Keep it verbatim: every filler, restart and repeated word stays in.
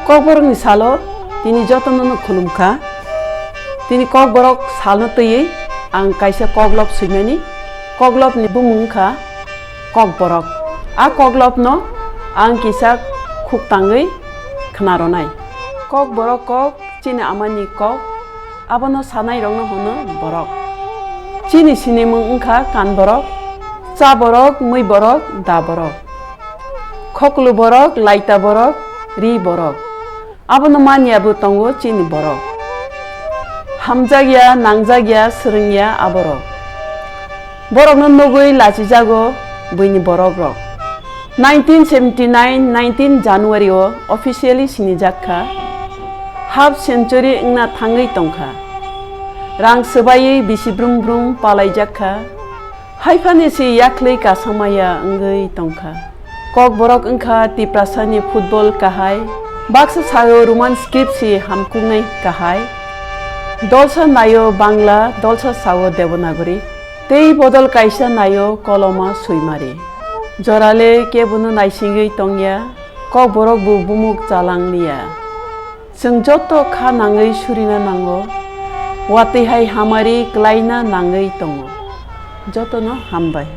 Kokborokni salo tini jotono no khulumkha. Tini Kokborok salno twiwi ang kaisa koklop swimani. Koklopni bumung wngkha Kokborok. A koklopno ang kisa khuk tangwi khnaronai. Kokborok kok chini amani kok, abono sanairokno hwno borok. Chini sinimung wngkha Kanborok, Chaborok, Muiborok, Daborok, Khokluborok, Laitaborok, Riborok. Abono manya bo tongo chini borok. Hamjakya, nangjakya, swrwngya aborok. Borokno nugwi lachijago buini borokrok. Nineteen seventy nine, nineteen January o officially sinijak kha. Half century wngna thangwi tongkha. Rang swbaiwi bisi brum brum palaijak kha. Haiphani se yaklwi kasamaya wngwi tongkha. Kokborok wngkha Tiprasani football kahai. Baksa sao Roman script se hamkuknai kahai. Dolsa naio Bangla, dolsa sao Devanagari. Tei bodol kaisa naio koloma Suimari. Jorale kebono naisingwi tongya, Kokborok bo bumuk chalang liya. Chwng joto kha nangwi surina nango. Watwi hai hamari klaina nangwi tongo. Jotono hambai.